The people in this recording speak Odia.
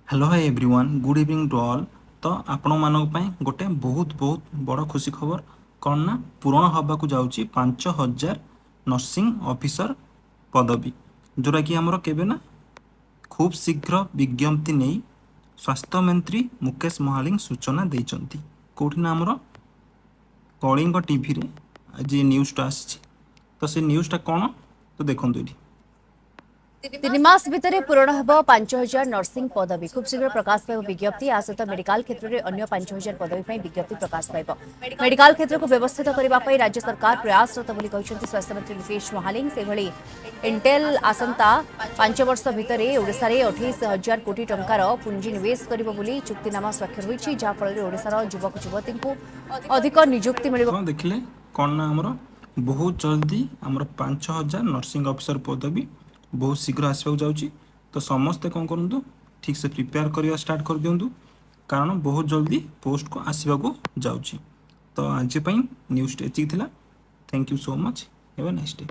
Hello, hi everyone, good evening to all. ତ ଆପଣମାନଙ୍କ ପାଇଁ ଗୋଟେ ବହୁତ ବହୁତ ବଡ଼ ଖୁସି ଖବର। କ'ଣ ନା ପୂରଣ ହେବାକୁ ଯାଉଛି 5000 ନର୍ସିଂ ଅଫିସର ପଦବୀ, ଯେଉଁଟାକି ଆମର କେବେ ନା ଖୁବ୍ ଶୀଘ୍ର ବିଜ୍ଞପ୍ତି ନେଇ ସ୍ୱାସ୍ଥ୍ୟମନ୍ତ୍ରୀ ମୁକେଶ ମହାଲିଙ୍ଗ ସୂଚନା ଦେଇଛନ୍ତି। କେଉଁଠି ନା ଆମର କଳିଙ୍ଗ ଟିଭିରେ ଆଜି ନ୍ୟୁଜ୍ଟା ଆସିଛି। ତ ସେ ନ୍ୟୁଜ୍ଟା କ'ଣ, ତ ଦେଖନ୍ତୁ ଏଇଠି। 3 ମାସ ଭିତରେ ପୂରଣ ହେବ 5000 ନର୍ସିଂ ପଦବୀ। ଖୁବ୍ ଶୀଘ୍ର ପ୍ରକାଶ ପାଇବ ବିଜ୍ଞପ୍ତି। ୟା ସହିତ ମେଡିକାଲ କ୍ଷେତ୍ରରେ ଅନ୍ୟ 5000 ପଦବୀ ପାଇଁ ବିଜ୍ଞପ୍ତି ପ୍ରକାଶ ପାଇବ। ମେଡିକାଲ କ୍ଷେତ୍ରକୁ ବ୍ୟବସ୍ଥିତ କରିବା ପାଇଁ ରାଜ୍ୟ ସରକାର ପ୍ରୟାସରତ ବୋଲି କହିଛନ୍ତି ସ୍ୱାସ୍ଥ୍ୟମନ୍ତ୍ରୀ ମୁକେଶ ମହାଲିଙ୍ଗ। ସେହିଭଳି ଇଣ୍ଟେଲ ଆସନ୍ତା 5 ବର୍ଷ ଭିତରେ ଓଡ଼ିଶାରେ 28,000 କୋଟି ଟଙ୍କାର ପୁଞ୍ଜି ନିବେଶ କରିବ ବୋଲି ଚୁକ୍ତିନାମା ସ୍ୱାକ୍ଷର ହୋଇଛି, ଯାହାଫଳରେ ଓଡ଼ିଶାର ଯୁବକ ଯୁବତୀଙ୍କୁ ଅଧିକ ନିଯୁକ୍ତି ମିଳିବ। ତ ଦେଖିଲେ, କ'ଣ ନା ଆମର ବହୁତ ଜଲ୍ଦି ଆମର 5000 ନର୍ସିଂ ଅଫିସର ପଦବୀ ବହୁତ ଶୀଘ୍ର ଆସିବାକୁ ଯାଉଛି। ତ ସମସ୍ତେ କ'ଣ କରନ୍ତୁ, ଠିକ୍ ସେ ପ୍ରିପେୟାର କରିବା ଷ୍ଟାର୍ଟ କରିଦିଅନ୍ତୁ, କାରଣ ବହୁତ ଜଲ୍ଦି ପୋଷ୍ଟକୁ ଆସିବାକୁ ଯାଉଛି। ତ ଆଜି ପାଇଁ ନ୍ୟୁଜ୍ଟି ଏତିକି ଥିଲା। Thank you so much, have a nice day.